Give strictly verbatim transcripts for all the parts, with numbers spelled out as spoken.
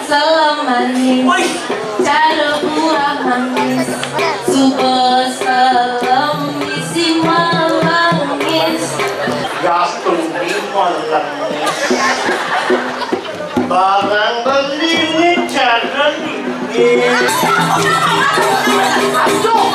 Selem manis, cara buah manis, suba selem isi malangis. Gastung di malangis. Barang beli ni cara ni. Aduh.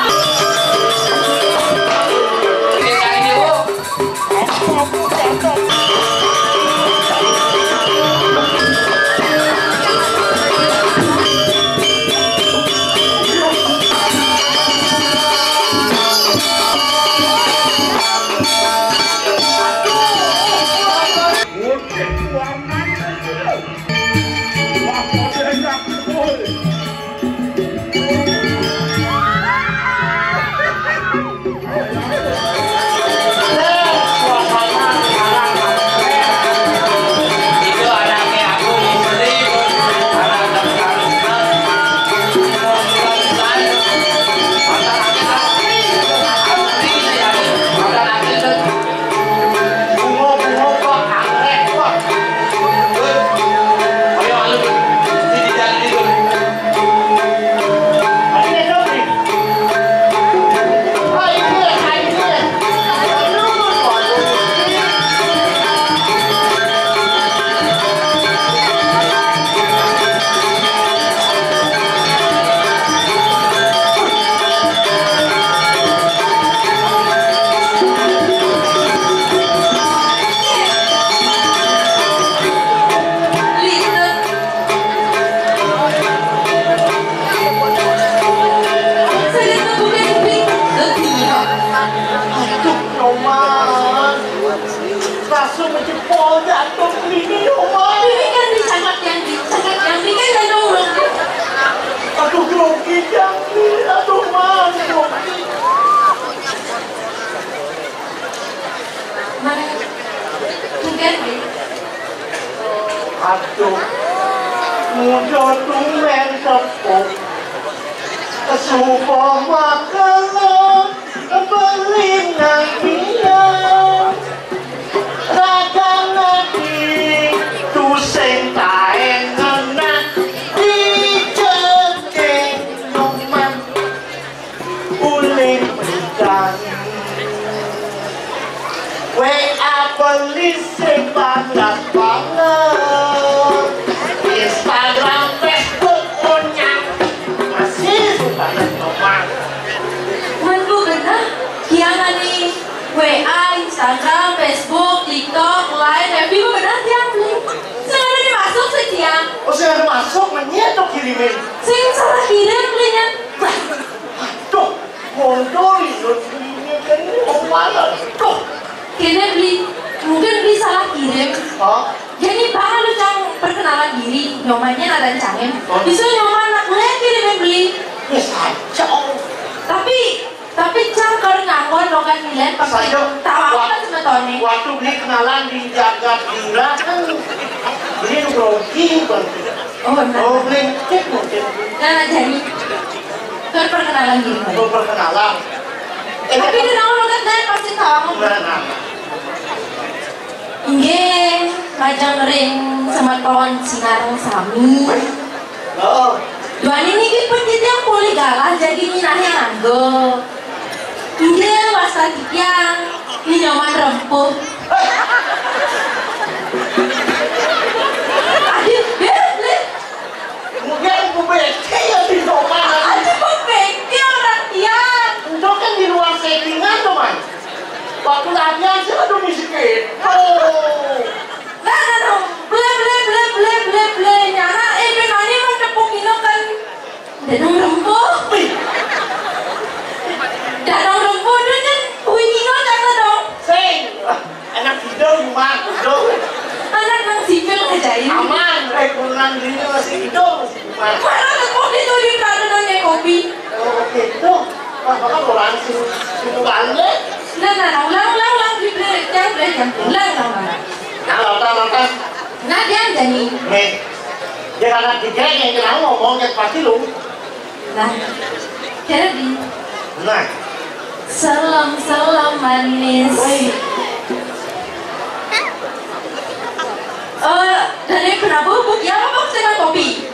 Aduh, Nyoman. Langsung menjepol jatuh ini, Nyoman. Ini kan dicatat yang dicatat yang ini kan ada ulang. Aduh, grogi, Jang. Aduh, Man, grogi. Mana? Bukan, Bi. Aduh, muda tumben tepuk. Sumpah makelo beli nang biang. Raga nadi tusing taen ngenah di ceking Nyoman. Uling bidang. W A polisi panas banget. Instagram, Facebook, onyang. Masih banget nomor. Menku genah, kiangan nih. W A, Instagram, Facebook, TikTok, Line, F B, ku genah tiang beli. Sing ada dimasuk sih tiang. Oh, sing ada masuk, menyet tuh kirimin. Sing salah kirim belinya. Tuh, mondol itu ini kan mau malam. Tuh. Kena beli, mungkin beli salah kirim. Hah? Jadi bang lu cang perkenalan diri, Nyomannya ada cangin. Oh. Bisa Nyoman nak lihat kirim beli. Ya saja. Tapi tapi cang kalau nganggon lokan nilai pakai tawa apa semetone? Waktu beli kenalan di Jagat Dira kan beli grogi bang. Oh, nah. Oh, beli cek mungkin. Nah, jadi. Kan perkenalan gitu. Oh, perkenalan. Eh, tapi dia tahu kan, dan pasti tahu. Nah, nah. Inggih, majeng ring semeton sinareng sami. Oh. Duaning niki pun titiang polih galah jagi nyinahi angga. Inggih, wasta titiang Ni Nyoman Rempuh. Aduh, eh, eh. Kemudian bebeke ya di rumah. Aduh, bebeke orang tiang. Itu kan di luar settingan tuh, Man. Waktu latihan sih aduh misi gitu. Nah, nah, nah. Ble, ble, ble, ble, ble, ble. Nyana, eh, benane mah tepuk ino kan. Danang Rempuh. Wih. Danang Rempuh itu kan kuwi ino kata dong. Sing. Anak hidung, Mak, hidung. Anak nang sipil aja ini. Aman, eh, kurungan dirinya masih hidung, masih kuman. Mana aku di tuh di peraturan ya kopi. Oh, oke, itu. Wah, maka orang sih, itu balik. Nah, nah, nah, ulang, ulang, ulang, di beli, jangan beli, jangan beli, ulang, ulang, ulang. Nah, lantas, lantas. Nah, dia aja nih. Nih, dia karena tiga yang kenal ngomongnya pasti lu. Nah, jadi. Nah. Salam, salam manis. Woi. Eh, dari kenapa buk ya apa buk dengan kopi?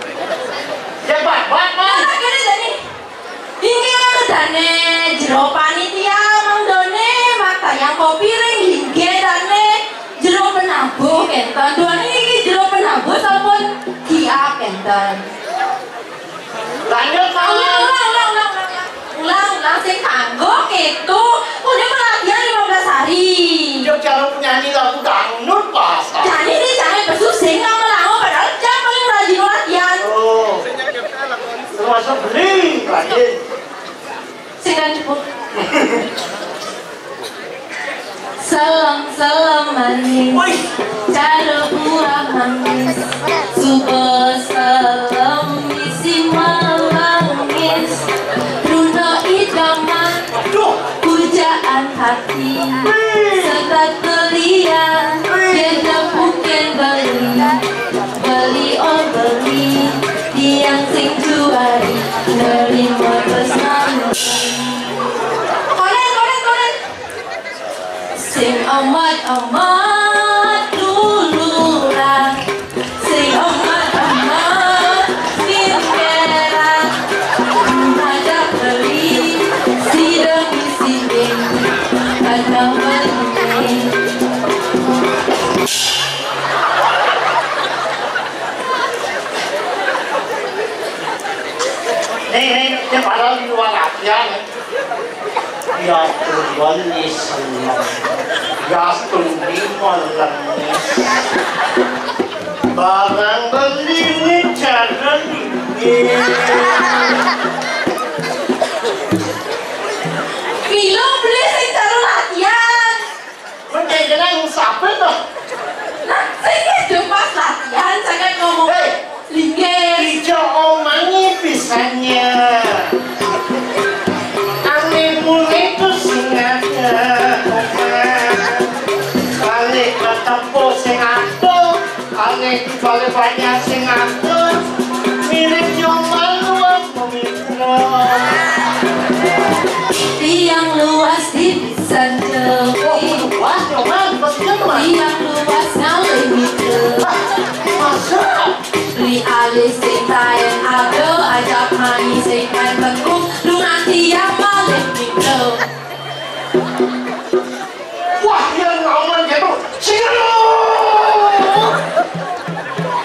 Bantuan iki jero penambus sampun diakenten. Lanjut, Mas. Ulang, ulang, ulang, ulang, ulang. Ulang, ulang, sing kanggo ketu. Punya pelatihan lima belas hari. Yo, cara penyanyi lagu dangdut, Pak. Jadi ini jangan besu sing ngomong-ngomong, padahal jam paling rajin latihan. Oh. Termasuk beli, rajin. Sing kan cukup. Salam, salam manis. Wih. Cara buah manis. Suba salam isi malangis. Runa idaman. Aduh. Pujaan hati. Wih. Setat belian. Wih. Dia bukan beli. Beli, oh, beli. Tiang sing juari. Nerima pesanan. Konen, konen, konen. Sing amat-amat duluran, sing amat-amat sing keran. Ngajak beli, sidang isiin, kadang beli. Nih, nih, ini padahal di luar latihan. Ya Tuhan, seneng. Ya Tuhan, lengis. Barang beli ini jangan ini. Milo beli sing cara latihan. Kowe kira-kira ngusapin to? Nah, sing itu pas latihan, jangan ngomong. Hei, linggis. Ijo omangi pisannya. Ane mulai tuh sing ada. Balik ke tempo sing ada. Ane balik banyak sing ada. Mirip nyoman luas pemimpin. Tiang luas di Sanjung. Wah, luas, nyoman, betul, Mas. Tiang luas ngalih mitra. Masa? Beli alis sing taen ado, ajak main sing kan tekung, lu nanti yang malih mitra. Wah, yang aman gitu. Sini.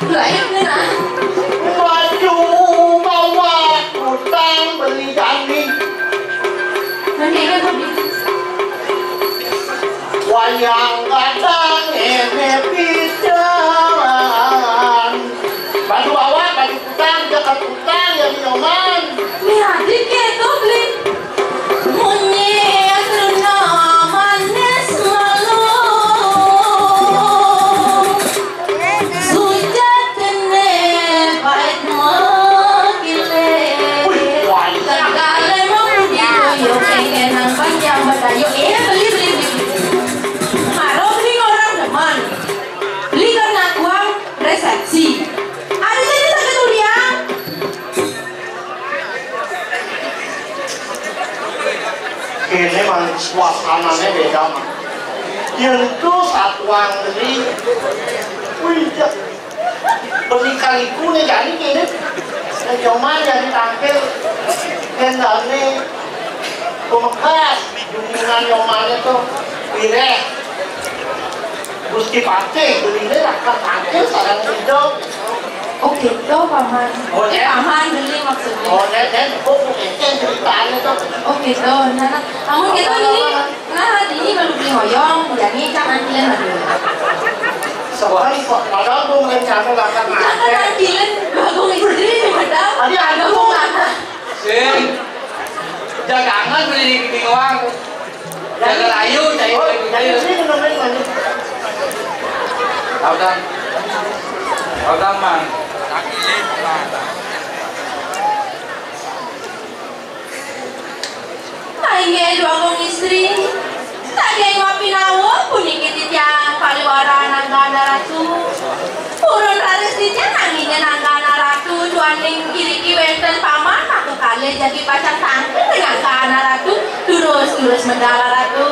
Lah, ini nah. Maju bawa utang beli daging. Nanti kan wayang gadang ini pidan. Baju awak, baju kutang, jaket kutang, ya nyoman. Ni adik ya tuh beli. Munyi asruna manis malu. Sujatine pait mokile. Wih, wah, iya. Tegale mung dikoyo kengenang panjang badayo. Eh, beli, beli, beli. Karo beli orang demen. Beli karena uang resepsi. Ada jadi sakit kuliah. Kene mang suasanane beda, mang. Yen tu satuan beli, wih, ya. Beli kaliku ne jani kene. Ne cuma jani tampil kendalne pemekas, junjungan nyomane tu wireh. Gusti Patih, belinya lah kan tampil sareng ijo. Oh gitu, Paman. Oh, eh, ya. Paman beli maksudnya. Oh, ya, ya. Oh, bukan ceritanya tuh. Oh gitu. Nah, nah. Namun kita beli, nah, ini baru beli hoyong, jadi cak nantian lagi. Sebenarnya kok, padahal gue rencana lah kan. Cak nantian, bagus istri, padahal ada aku. Sing. Jagangan beli di Bingwang. Jaga layu, cai. Oh, layu, layu. Sini, sini, sini. Tahu kan? Tahu kan, Mang? Inggih, Dwagung Istri. Saking wapi nawuh puniki titiang paliwara Nanggana Ratu. Purun raris titiang nanging Nanggana Ratu, duaning iriki wenten paman, aku kalih jagi pacang tangkil Nanggana Ratu. Durus, durus medal Ratu.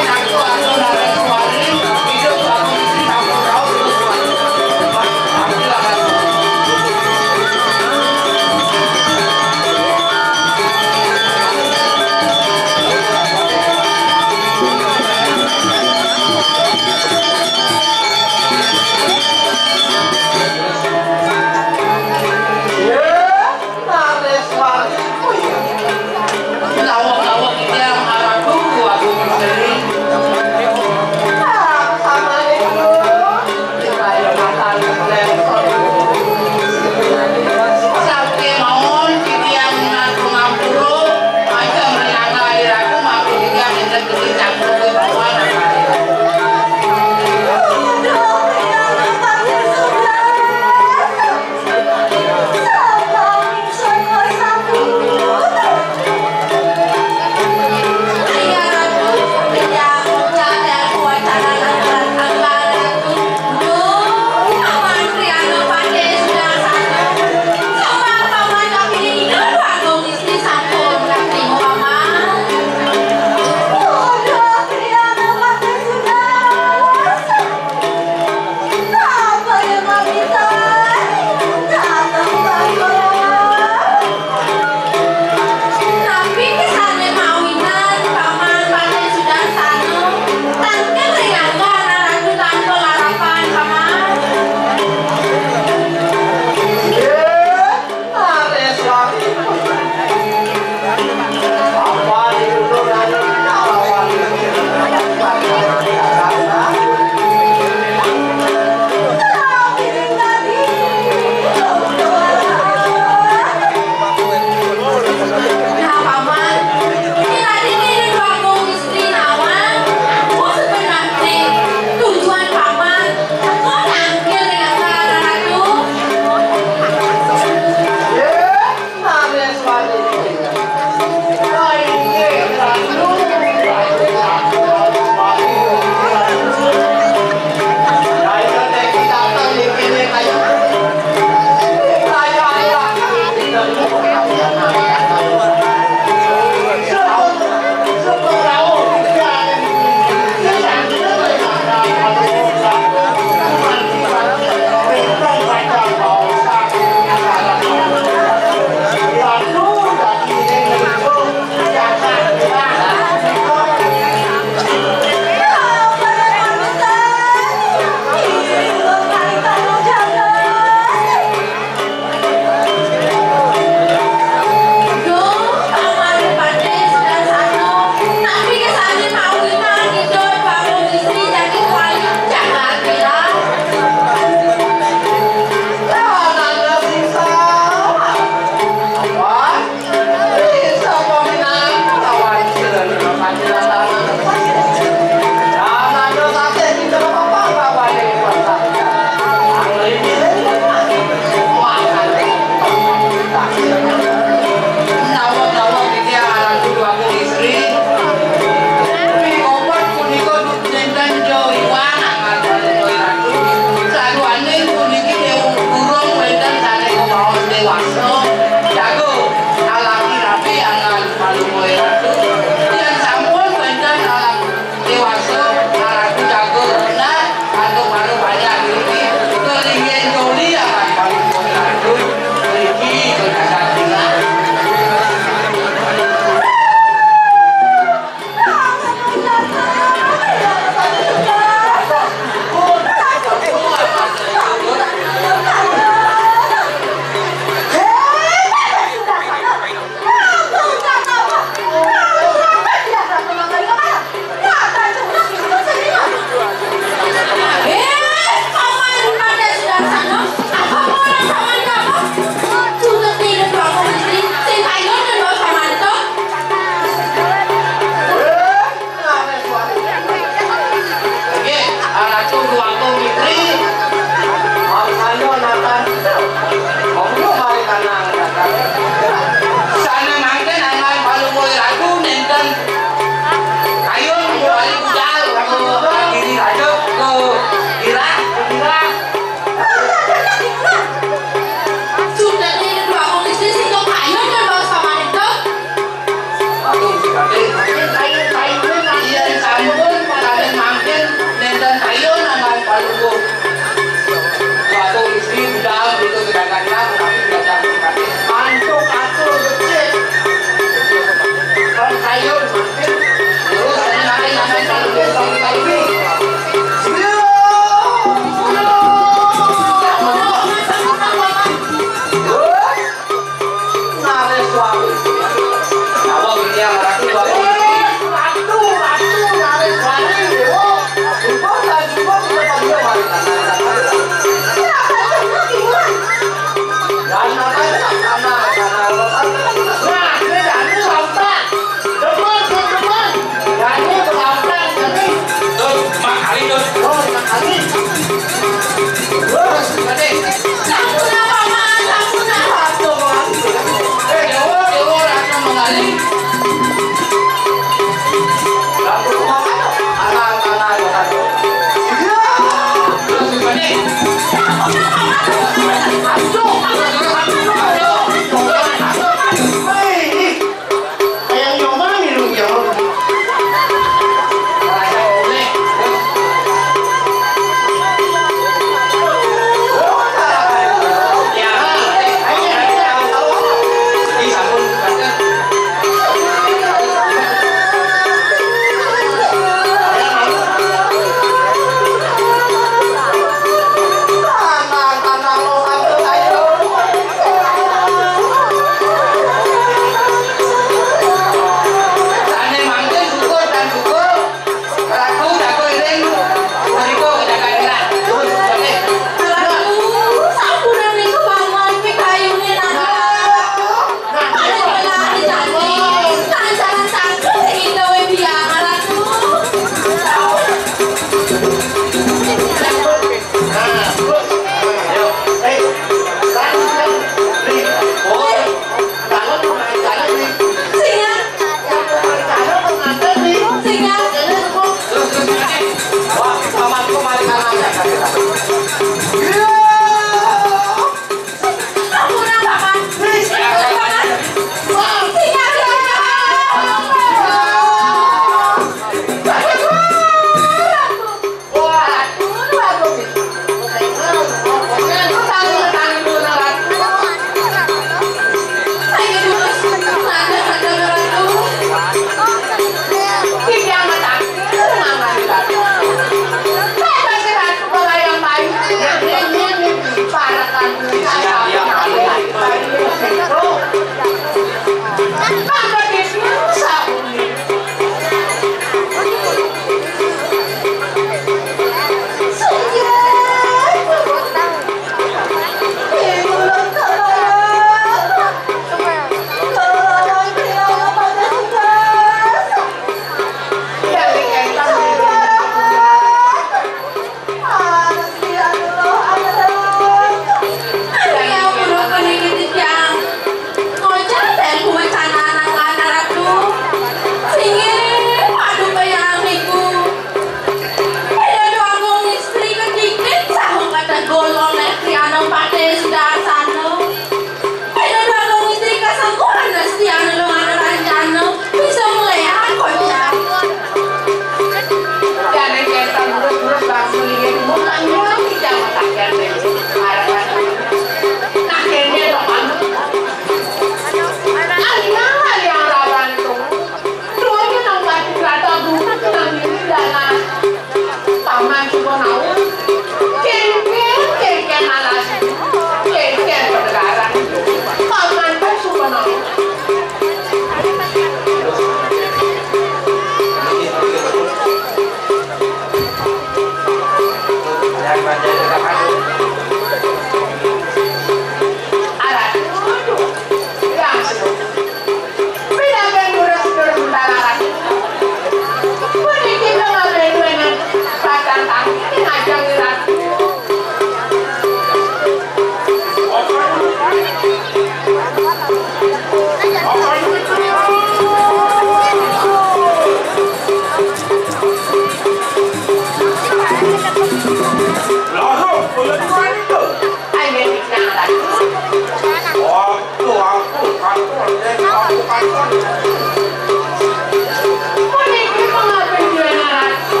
Puniki pangabdian Ratu.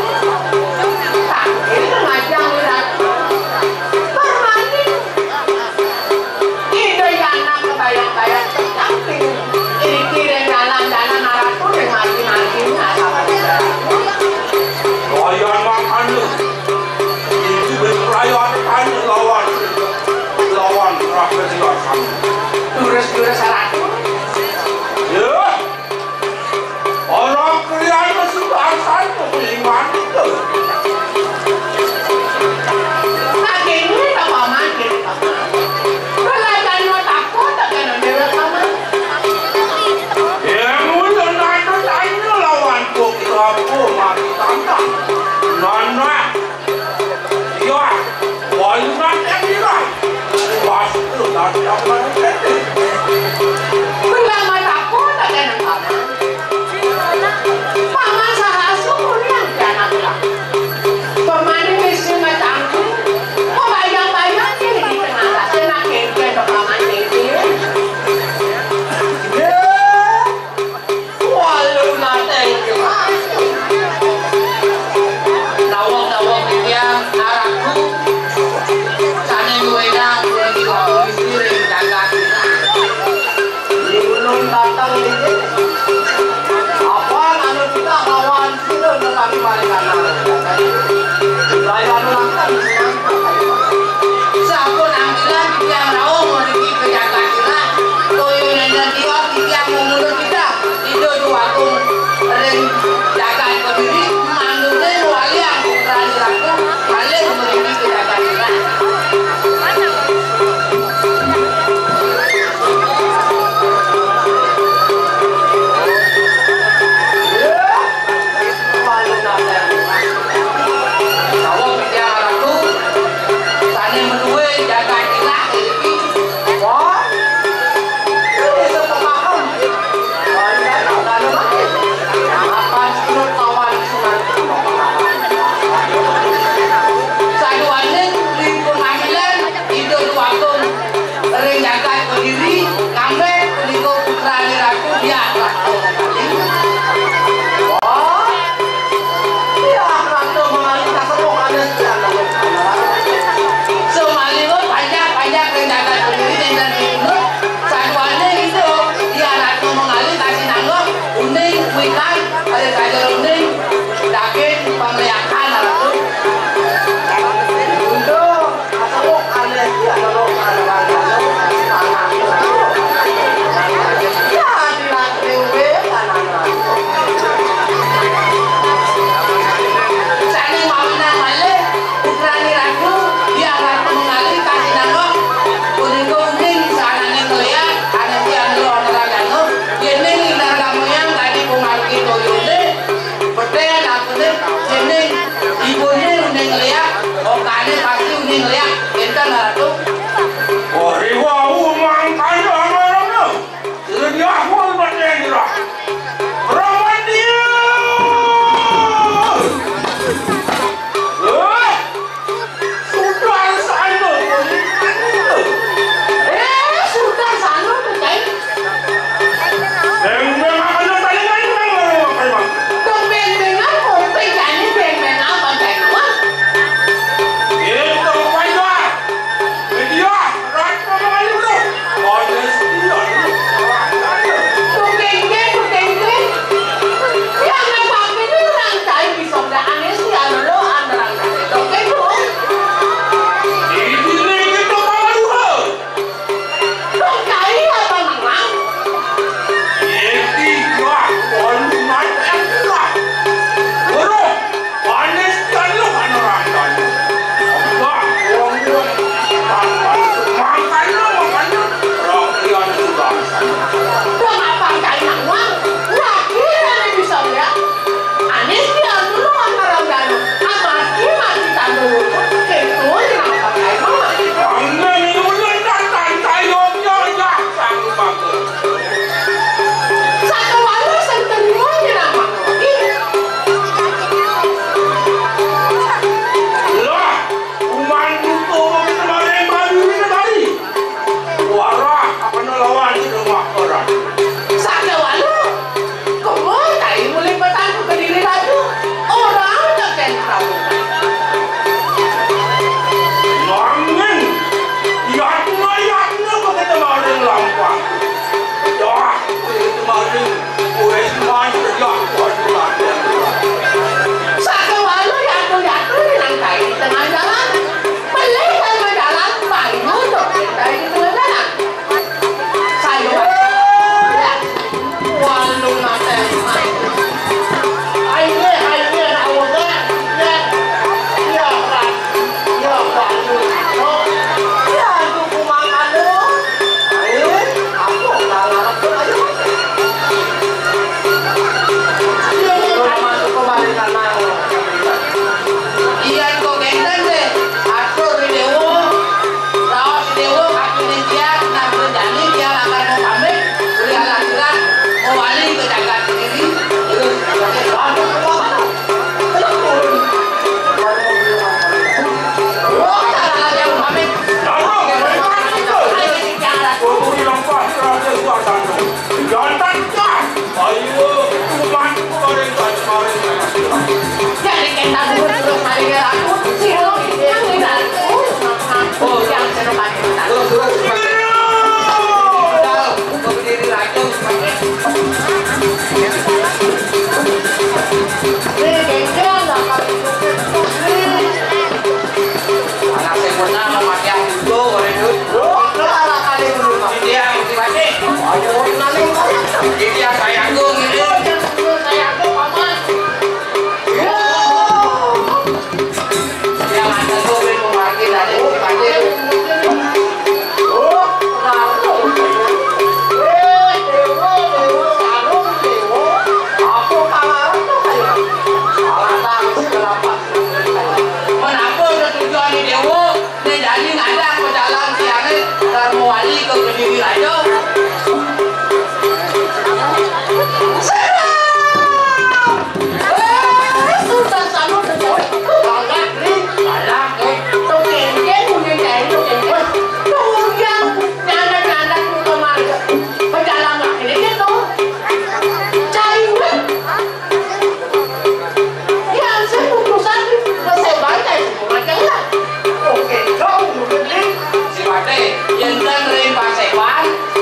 Tangkil ngajeng Ratu. Permaning Ida Yana kebayang-bayang tangkil. Iriki ring dalan-dalan Ratu ring margi-margi. Layan mangkana. Iki wis layan lawan, lawan Ratu Silasan. Durus-durus Ratu. Ya.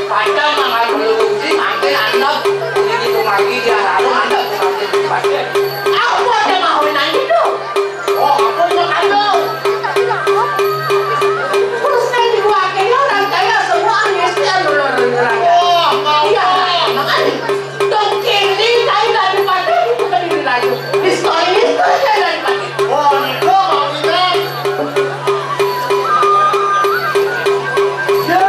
Padahal mangkal belum sih, mangkin andap. Ini itu lagi dia lalu andap, mangkin. Aku ada mau nanya itu. Oh, aku mau kado. Terus kan dibuatnya orang kaya semua amnesti anu orang. Oh, mau. Iya, makanya. Dong kini kayu dari mata itu kan diri lagi. Diskon ini saja dari mata. Oh, itu mau kita. Ya.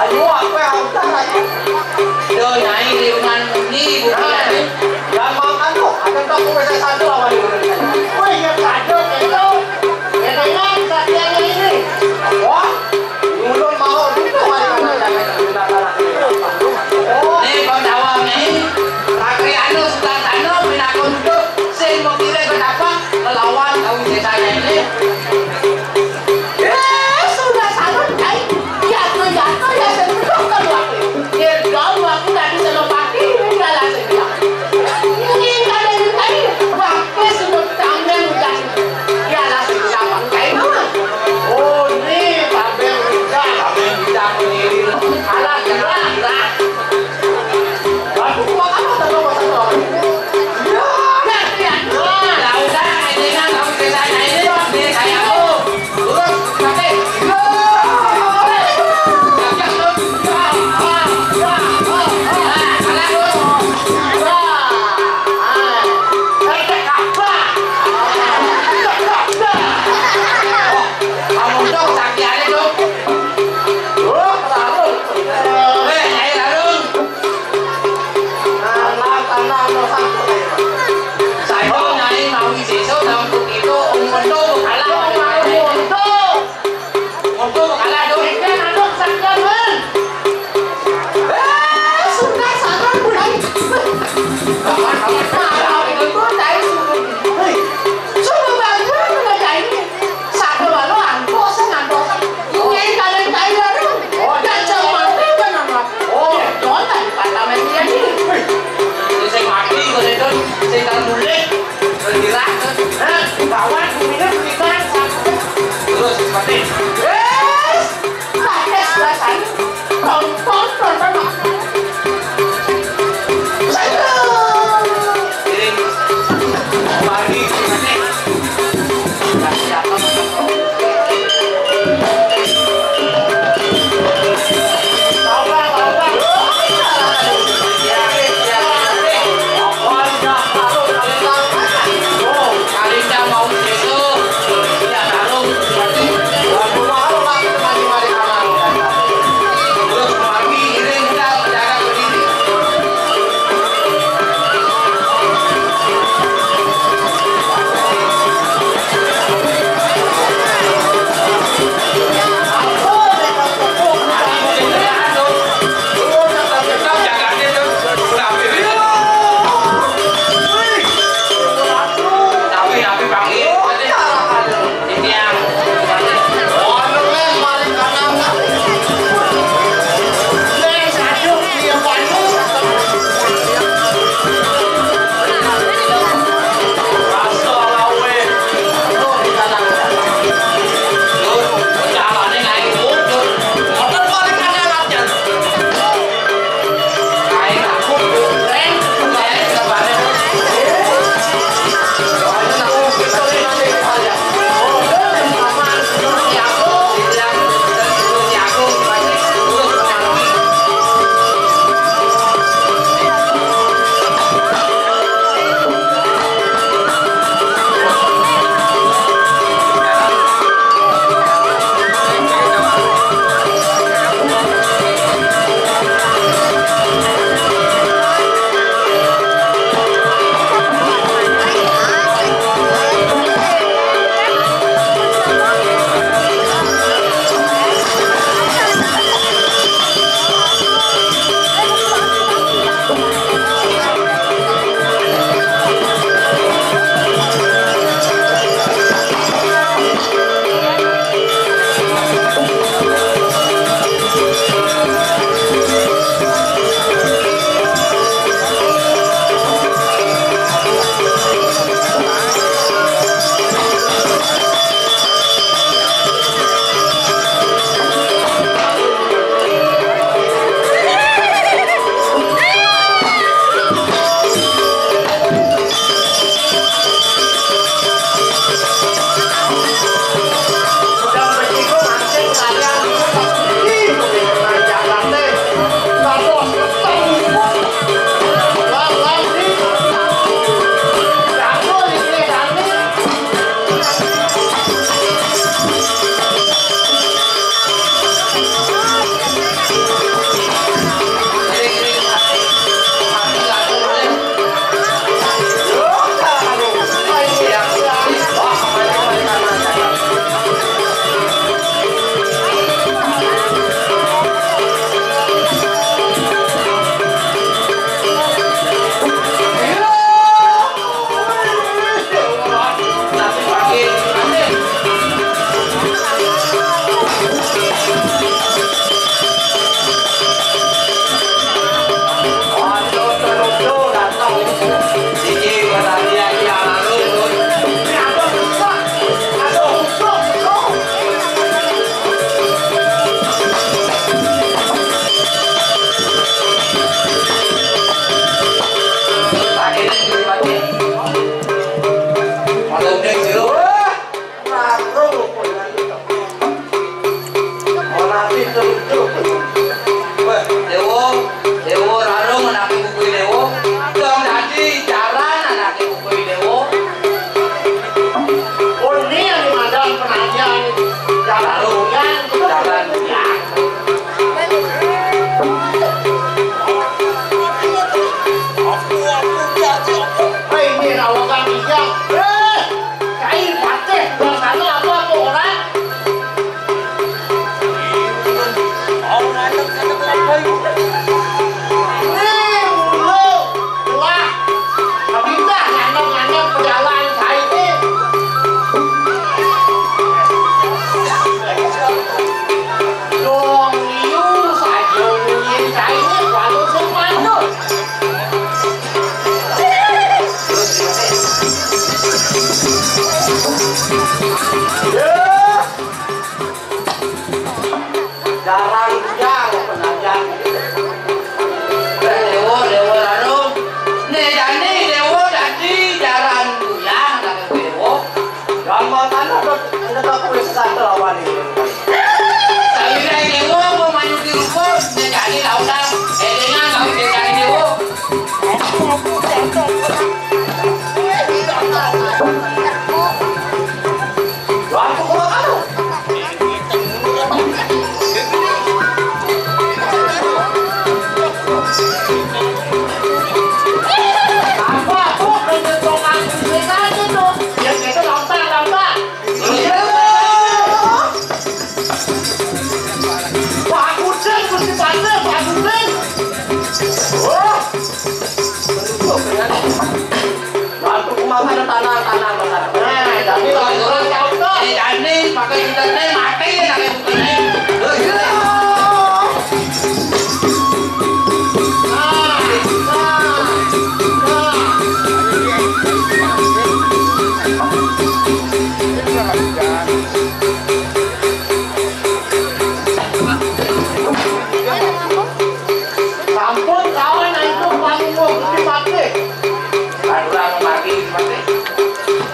Ayo, aku yang utara. Yo, Nyai, lingkungan ini, Bu Kiai. Gampang kan, Bu? Ada tak aku bisa satu lawan ini. Wih, ya, satu, itu. Ya, dengan kesaktiannya ini. Wah, ulun mau juga wali kota Jakarta. Nih, Bang Dawang, nih. Pakriana sudah tanam, pinakon hidup. Sing mau kira betapa melawan kaum desanya ini. Eh, sudah salut, Kai. Jatuh-jatuh ya sentuh keluar. Dia tahu aku tadi sama Pati, ini adalah sejarah. Mungkin ada yang lain. Waktu sudah tangan udah. Ialah sejarah Kai mah. Oh, ini tabel udah, tabel udah mengirim. Alah, gerak, gerak. Waduh, gua kan ada nomor satu. Ya, ya, ya. Nah, udah, ini kan kamu ceritanya ini, Bang. Ini saya, Bu. Lurus, sampai. Kamu dong, sakit aja dong. Eh, ayo, Larung. Saja Nyai mawi sesuk, nang begitu, untuk kalah. Untuk kalah, dong. Ini anu kesaktian, Bang. Eh, sudah, sabar, mulai. Nah, itu dari suku. Hei, suku bagus, suku Jawa. Satu lalu antuk, sing antuk. Ini kalian kayu lalu. Oh, dan semati benar. Oh, jangan tadi patah main dia ni. Ini sing mati, kau itu, sing tak boleh. Bergerak, eh, kawan, ini bergerak. Terus, mati. Yes! Pakai sebelah sana. Tonton, tonton. Lha aku kok anu? Apa aku ngetok aku sing aja tuh? Ya gitu, lompat, lompat. Iya. Pak Kudin, Gusti Patih, Pak Kudin. Oh. Aduh, kok kena. Waktu kumaha ada tanah, tanah, tanah. Nah, jadi orang tahu tuh. Eh, jadi pakai internet mati ya, pakai internet. Iya. Nah, nah, nah. Sampun kawan antuk panggung Gusti Patih. Kan urang mati Gusti Patih.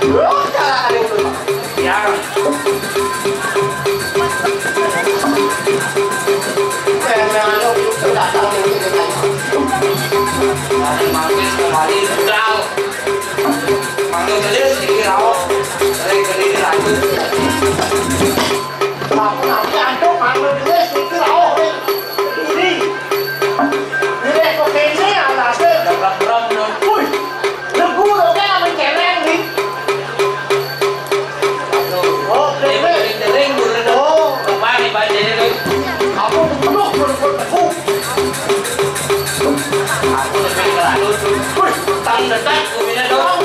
Loh, cara ada itu. Ya. Saya anu itu datang ini. Dari mati kembali budal. Mangga gelis iki rauh. Dari geni lanjut. Aku nanti antuk mangga gelis iki rauh ning kiri. Pilih ke kene alase. Dapat berang nang. Wih, legu to kan ame celeng nih. Oh, ini kene. Sering-sering dulu dong. Oh. Depan nih, Pak, jadi tuh. Aku belum berbuat aku. Aku lebih terlalu tuh. Wih, tang detak, gue pindah dong.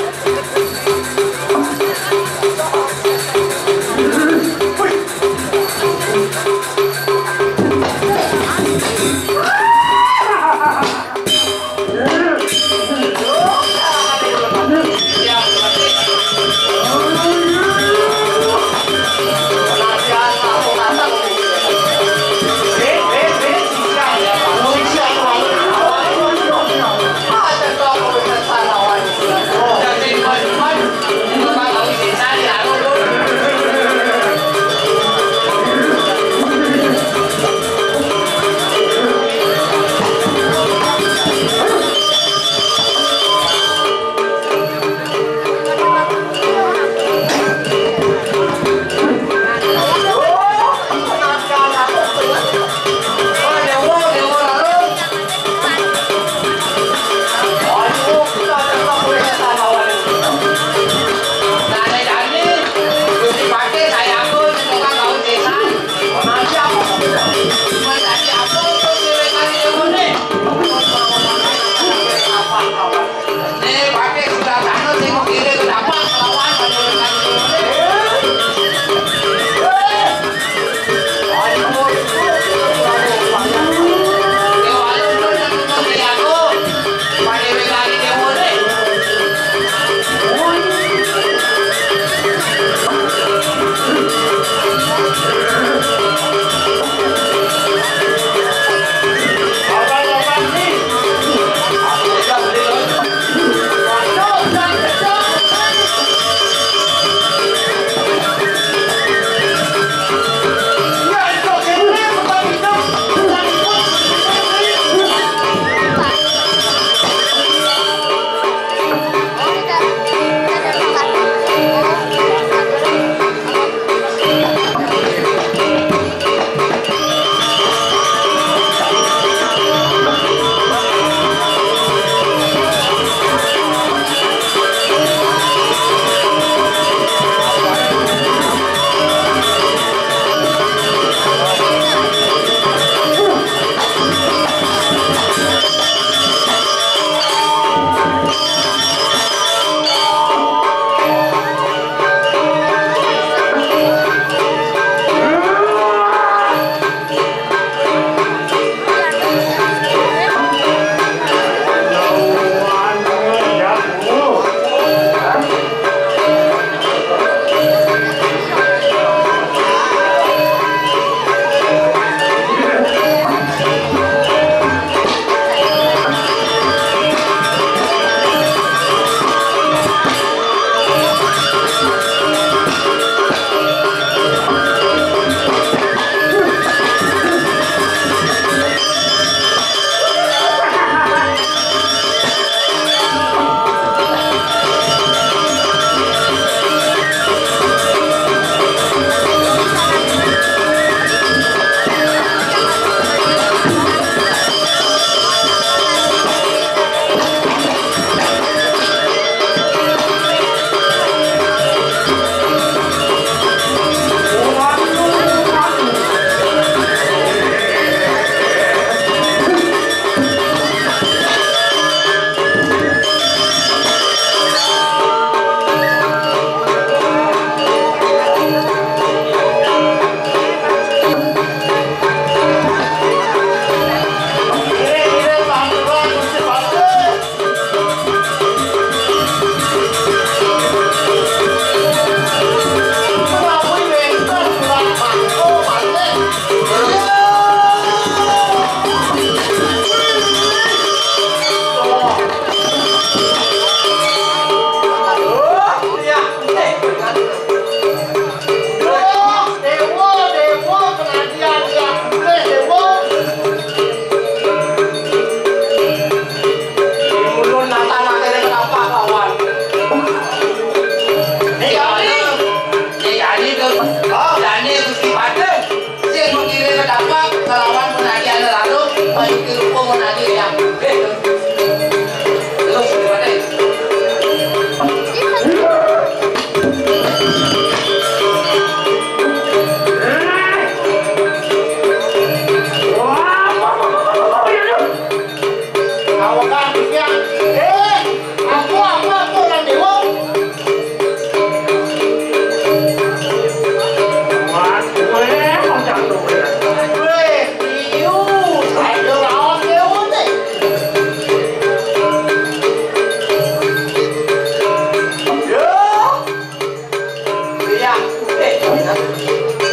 Iya, eh,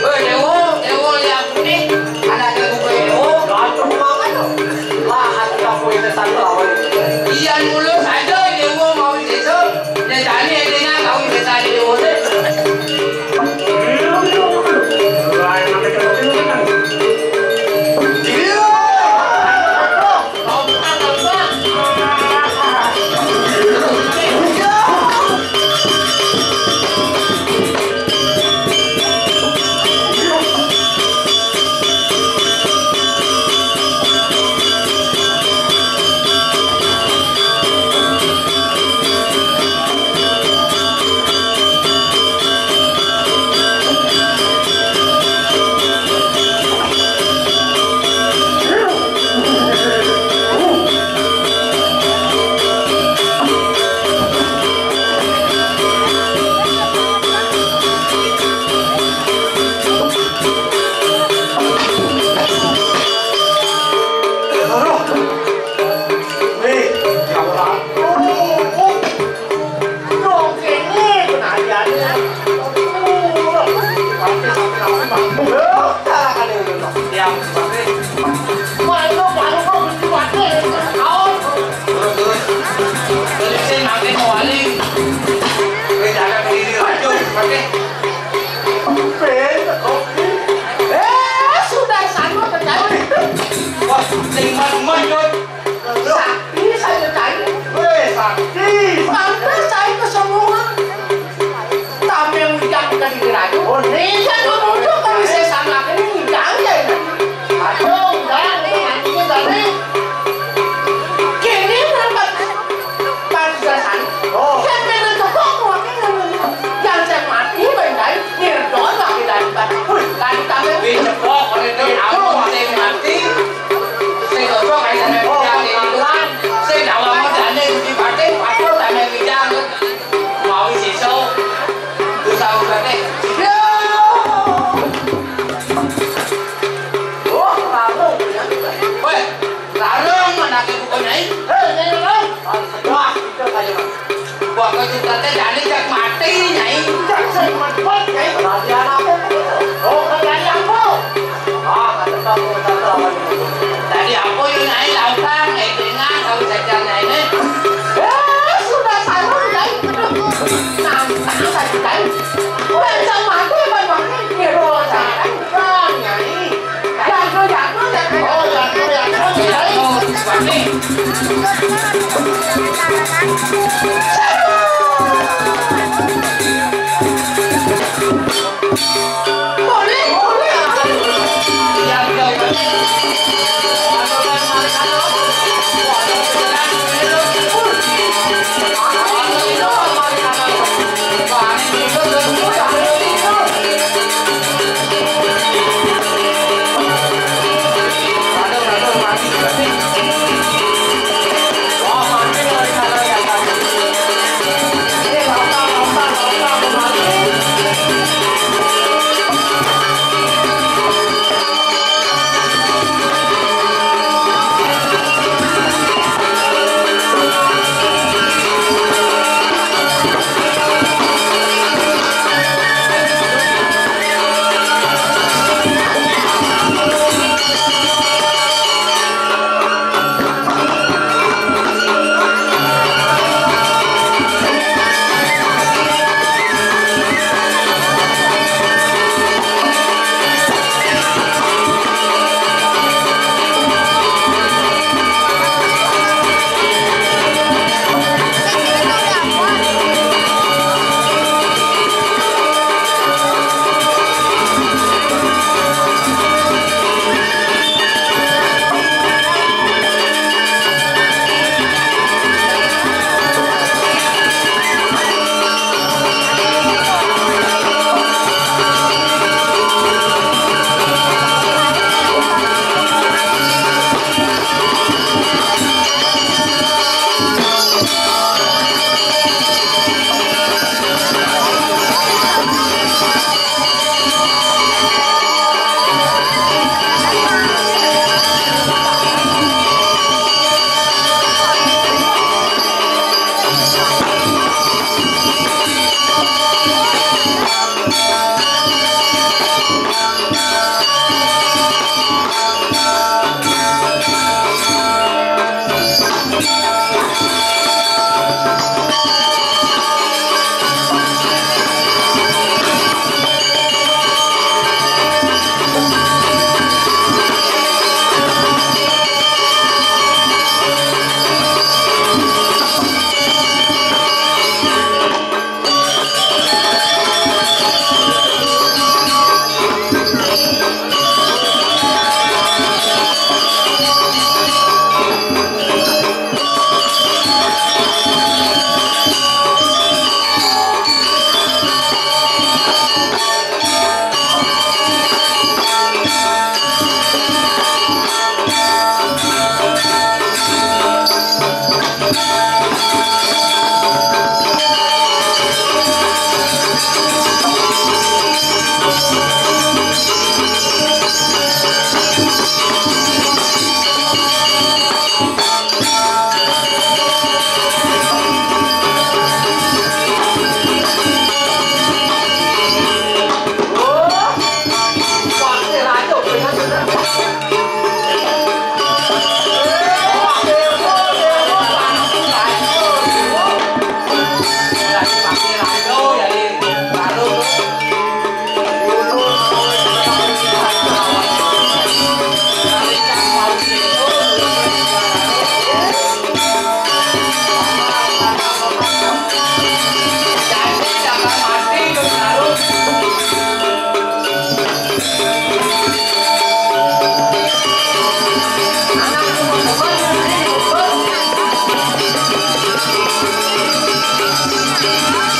woi, Dewo, Dewo, ya, putih, anak Dewo, woi, Dewo. Ganteng banget tuh. Lah, hati aku ini satu lawan. Iya, mulus aja, Dewo, mau sesuk. Dia tanya, dia nggak tahu, dia tanya, Dewo, deh. Iya, iya, iya. Lah, yang namanya Dewo, Dewo, kan. Iya. Eh, sudah sana terjadi. Wah, sing mat-mat, Dut. Sakti saja tadi. Weh, sakti. Pantas saya ke semua. Tapi yang ujang kita di rayu. Oh, ini kan menuju ke wisata ini ujang ya. Aduh, ujang, ini nantinya tadi. Kini berapa? Pantesan. Oh. Yang mana tepuk wakil yang mana? Yang saya mati, baik-baik. Nirdono kita di batu. Wih, tadi kami. Wih, cepok, kalau itu kamu yang mati. Sing cocok aja sama yang kerja di luar. Sing dawa modalnya di batin, pasti sama yang kerja. Mau sisau. Usaha usaha. Yo. Oh, kamu. Weh. Larang, anake buka, Nyai? Hei, Nyai Larang. Wah, itu saja, Mas. Buah kejutan teh jani cek mati, Nyai. Cek sing mati, Nyai. Berarti anaknya begitu. Oh, kerjaan apa? Ah, ada tahu, ada tahu apa itu. Tadi apa yuk, Nyai? Lautan, eh, dengan tahu saja, Nyai, nih. Eh, sudah tahu, Nyai. Nantang saja, Nyai. Udah bisa mati, Bang, Bang. Nyai, Nyai.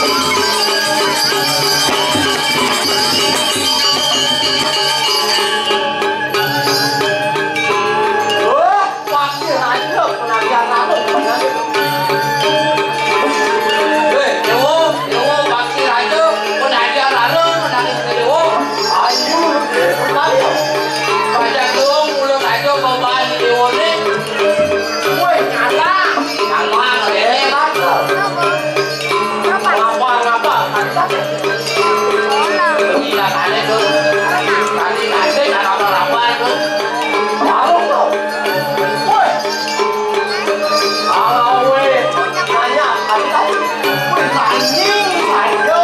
Wah, Pakir Raja, penarian lalu. Weh, Dewa, Dewa, Pakir Raja, penarian lalu, menangis ke Dewa. Ayo, Dewa. Raja Dewa, mulut aja beban Dewa ni. Weh, nyata. Nyata, hebat. Ngapa, ngapa? Gila kali tu. Tadi nasib dah lapar-lapar tu. Warung tu. Woi. Kalau weh nanya tadi tadi. Weh, tanying saja.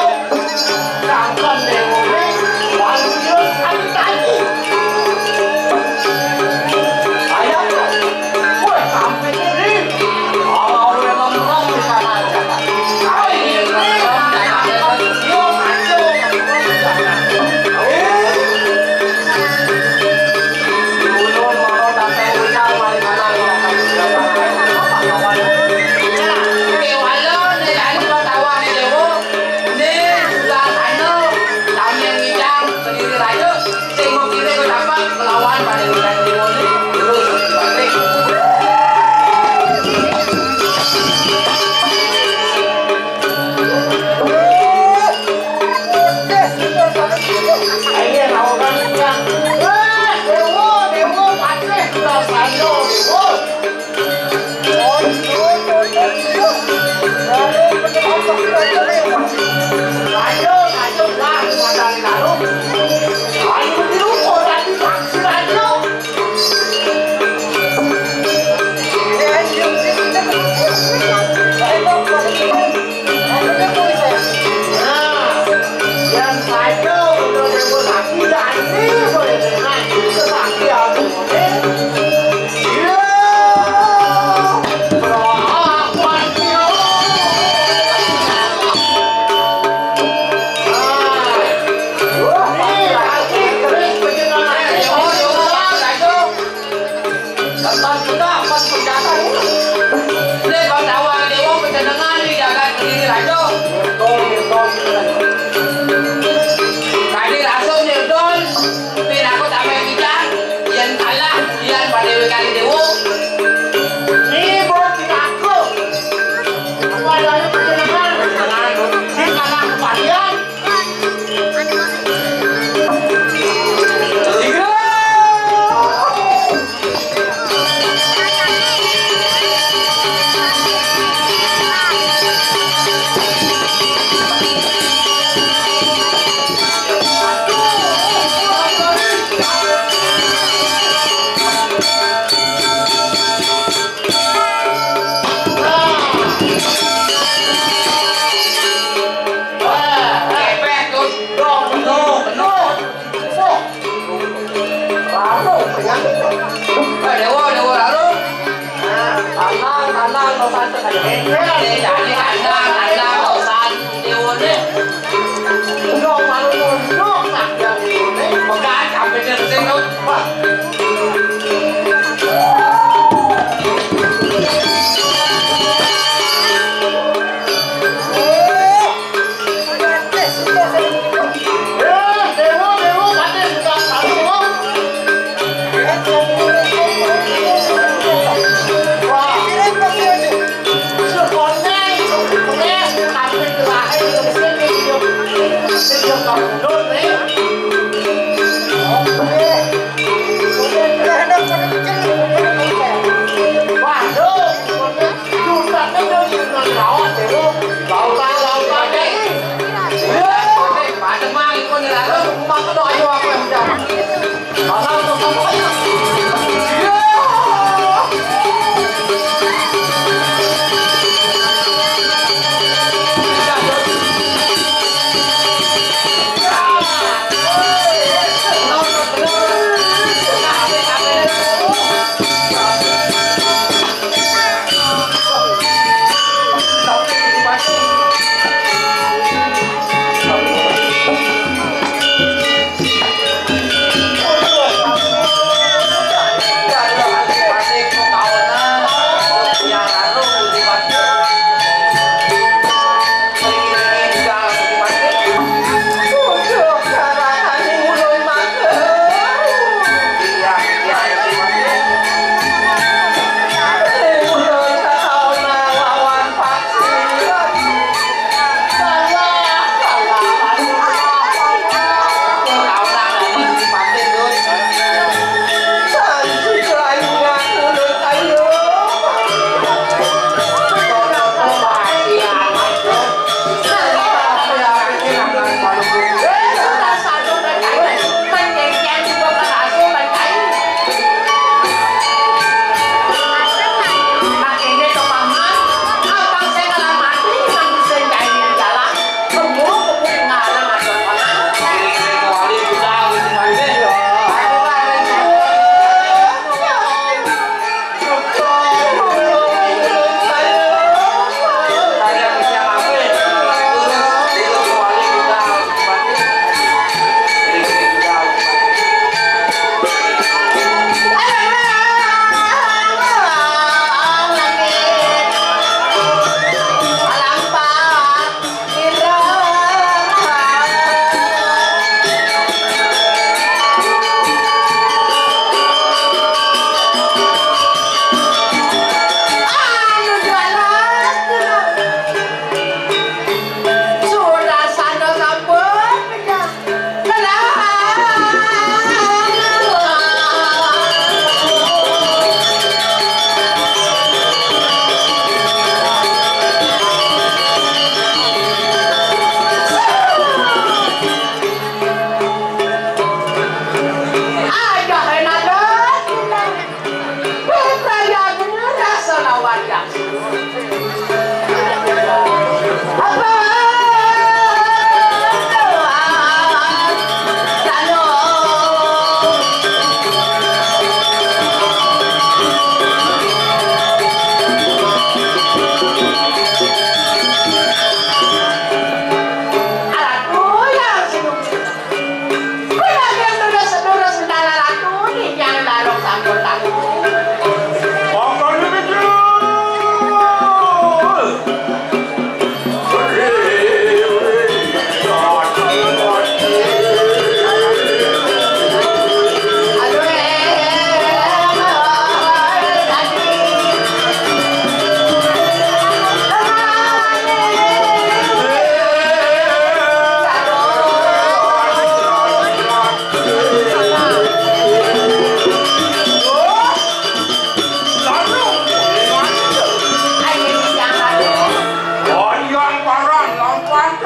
Jangan deh, weh. Warung dia tadi tadi. Ayah tu. Ini sudah sana, kami ngidang, sendiri raja, sing mau kiri ke dapat, melawan pada urusan Dewa ni, terus dibalik. Ini orang yang, eh, Dewa, Dewa, patih, sudah sana, Dewa. Tentang kita akan senjata ini. Ini kau tahu ada dewa kejenengan di jagat kediri raja. Betul, betul, betul. Tadi langsung nyedon, tapi aku tak main ikan. Yang kalah, yang pada kali dewa. Ini buat kita aku. Apa adanya kejenengan? Kejenengan. Ini kalah kepadian. Dewa, Dewa Rarung. Tenang, tenang, kau santai. Tenang, tenang, kau santai. Dewa ni. Pegang, sampai dia pusing tu. Wah.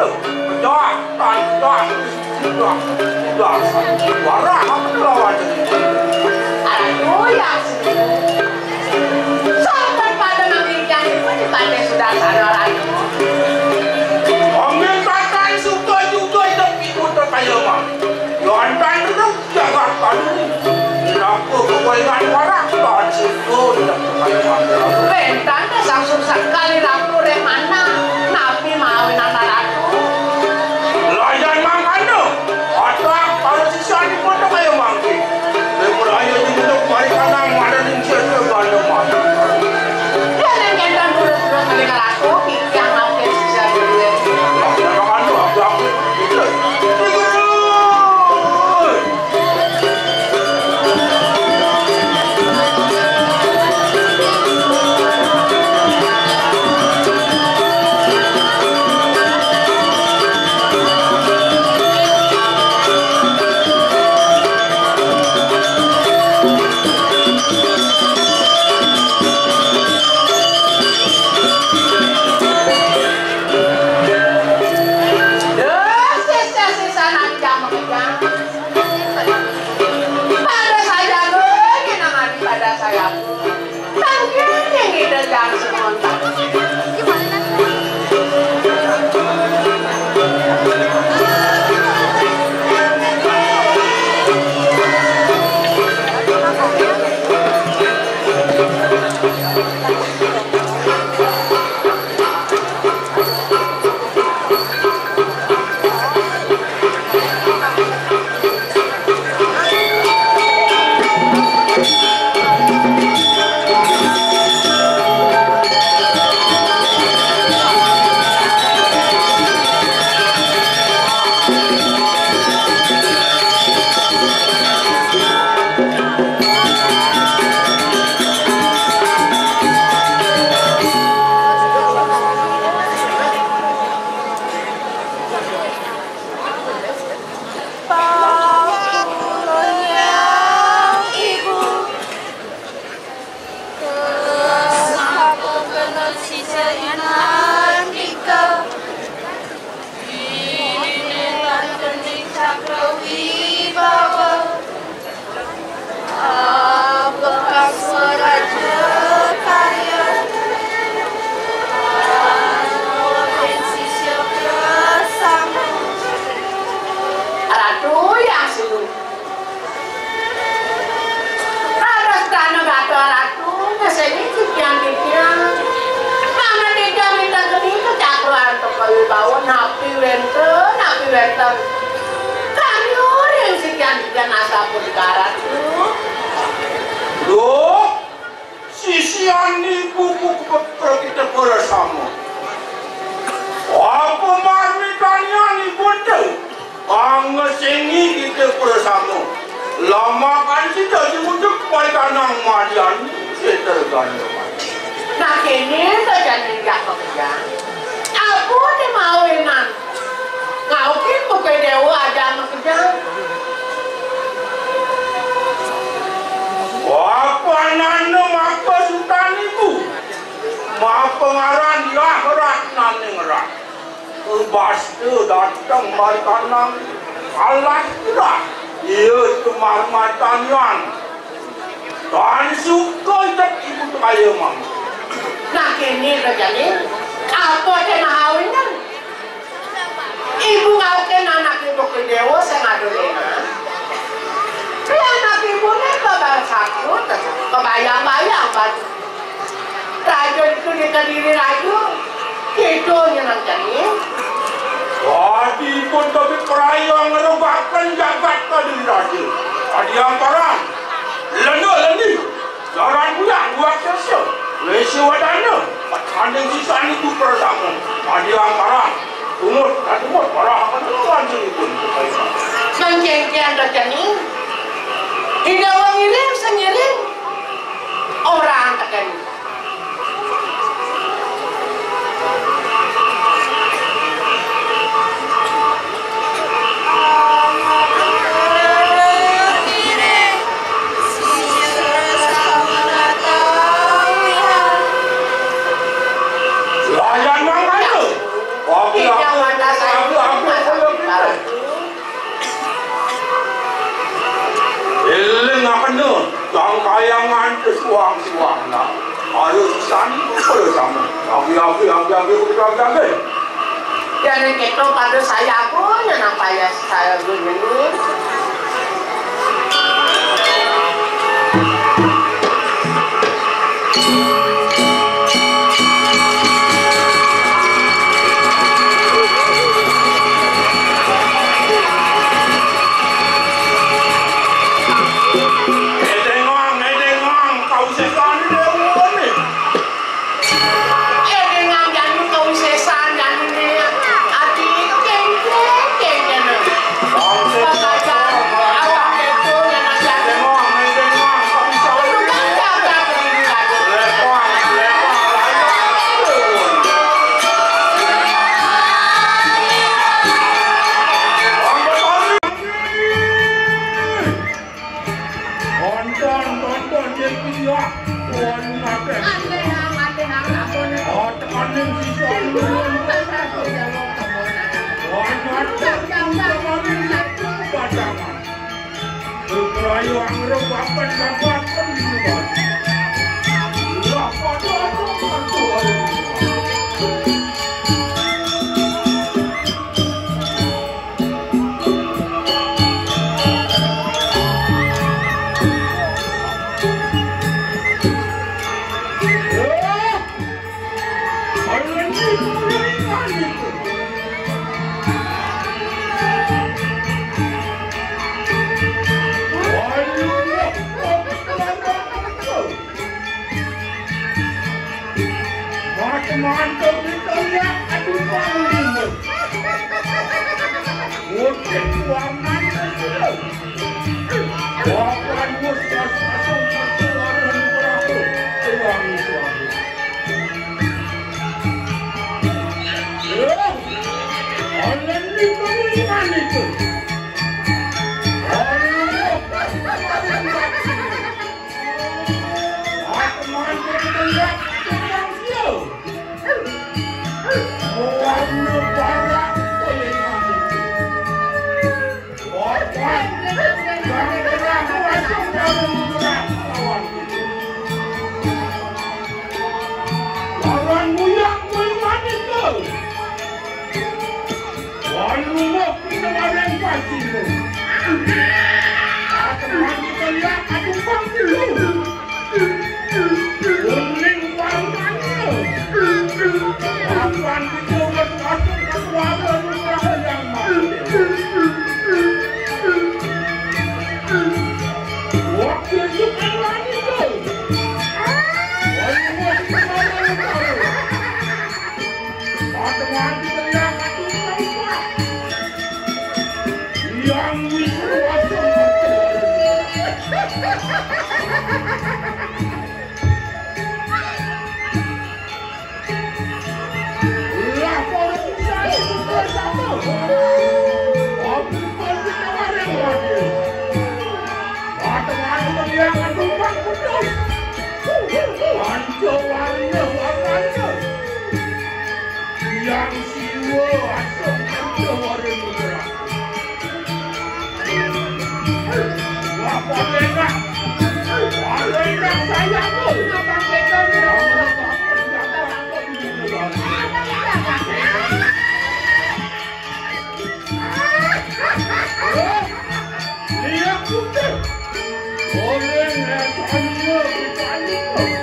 Dah, tan, dah, dah, dah. Warah aku lawan. Aduh, ya. Sampai pada nang ikan itu dipakai sudah sadar aku. Ambil katan suka juga hidup ibu terkaya mah. Lantan duduk jaga tadi. Kenapa kau ingat warah? Tan suka hidup terkaya mah. Bentan dah sang susah kali ratu remana. Napi mau nana ratu? Layan mangkana. Atak para siswa di kota kaya mangki. Lemun ayo di kota mari kanang madaning siapa banyak mati. Dia nang jantan turut-turut mari ke ratu, yang mau ke siswa dulu. Nah, jangan anu, aku, aku. Itu. Itu. Duh, sisa-sisa nang jam makejang. Pada saya lagi nang adi pada saya. Tangkil yang ida jang semontak. Ratu yang sinu. Ada sedana gatra ratu, ngesengi titiang-titiang. Mangda titiang minta keni kecakruan teka wibawa, napi wénten, napi wénten. Kami uring titiang-titiang asapunika ratu. Duh, sisian ibu ku kepekra kita bersama. Apa marmitanian ibu ente? Pangesengi kita bersama. Lamakan sida diujuk pai kanang madian seterganya. Nah, kene saja ninggak pekerjaan. Aku ni mawinan. Ngaukin bukai dewa ada makejang. Wapanana maka sutan ibu. Mapangaran lah rat naning rat. Ubasta dateng mari kanang alah rat. Iya itu marmatanian. Tan suka itet ibu kaya mama. Nah, kene terjadi. Apa te mahawinan? Ibu ngaukin anak ibu ke dewa sing ada lena. Ri anak ibu ne kebayang sakit, kebayang-bayang batu. Raja itu di Kediri Raja. Kita nyenang jani. Wadi pun tapi perayaan ngerobakan jagat Kediri Raja. Adi yang parang. Lenda lendi. Jaran bulan buat kerja. Lesi wadana. Tanding sisaan itu pertama. Adi yang parang. Umur, umur, parah akan tuan sini pun. Mencengkian raja ni. Tidak wangiring sengiring. Orang tekan. Layan mangkana. Oke, oke. Kita pada saya pun yang nampak ya saya dulu. Tonton, tonton, dia piyah. Tuhan ngakeh. Ande nang, ande nang, ampun. Oh, tekaning sisa nulung. Tuhan ngakeh. Tekaning satu badangan. Berkelayu anggrek bapen bapak pun. Lah, pada aku, pada aku. Mantap, mantap, kita lihat, aduh, paling. Oke, warnanya sudah. Papan mus pas masuk ke warung perahu. Tuang, tuang. Eh, orang di pengumuman itu. Orang. Lawan muyak muyak itu. Waluh, kita bareng pasti lu. Aku mati kalian, aku pasti lu. Kuning warnanya. Kapan kita masuk ke keluarga rumah yang mati? Waktu itu kan lagi tuh. Waluh, kita bareng pasti. Yang siwa asuh kerja waring murah. Wah, Pak Lendak. Pak Lendak sayangku. Apa kita nih? Iya, putih. Goreng, ya, sayur, sayur.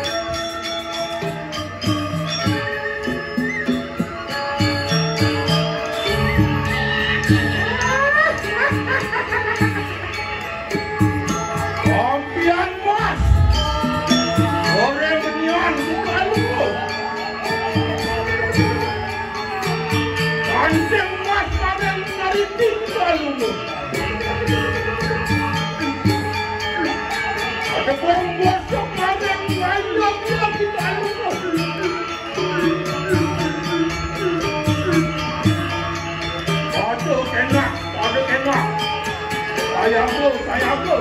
Kompian Mas, goreng benian buka lu. Kancing Mas, goreng nariting buka lu. Ada bom bosok, goreng ngayok lagi buka lu. Aduh, enak, aduh, enak. Sayangku, sayangku.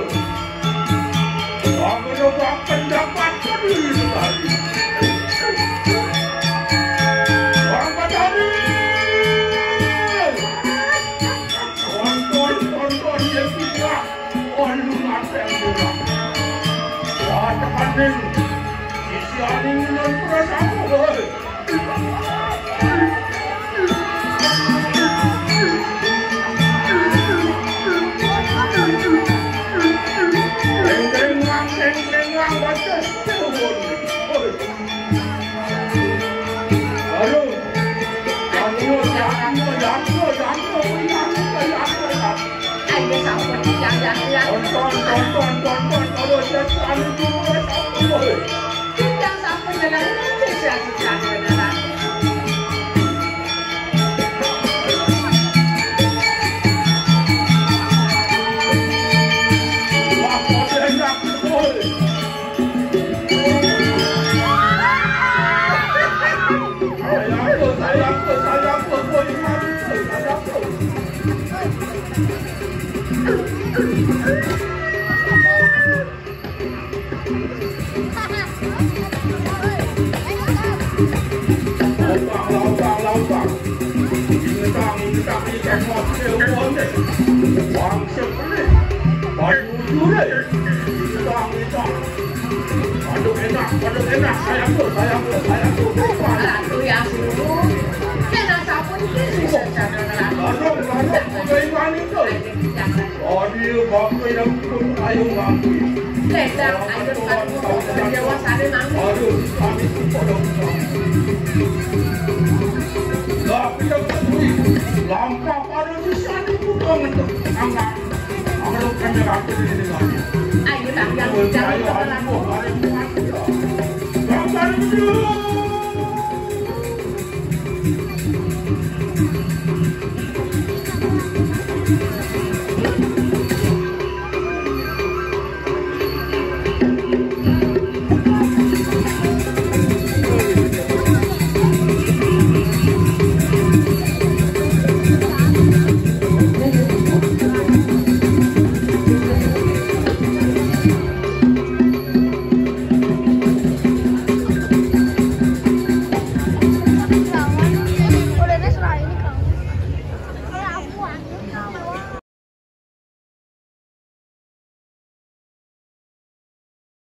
Aku coba pendapat sendiri tadi. Bang Batari. Tonton, tonton, dia tidak. Anu, apa yang kurang? Wah, tekaning. Sisi aning nang perasaan, woi. Lautang, lautang, lautang. Ingetang, ingetang, ingetang, mati, mati. Wangsit, mati. Mati, mati. Ingetang, ingetang. Aduh, enak, aduh, enak. Sayang tuh, sayang tuh, sayang tuh. Ratu yang dulu. Kena sabun, kena sabun. Aduh, aduh, bagaimana itu? Aduh, bangku yang pun ayo bangku. Ledang, ayo, aduh, aduh, aduh, aduh, aduh, aduh. Lah, kita ketahui. Lampak pada susah itu banget tuh. Angkat. Angkat kan jalan tuh di sini lagi. Ayo, Bang, yang jangan ayo, ayo, ayo, ayo. Bang, ayo, ayo.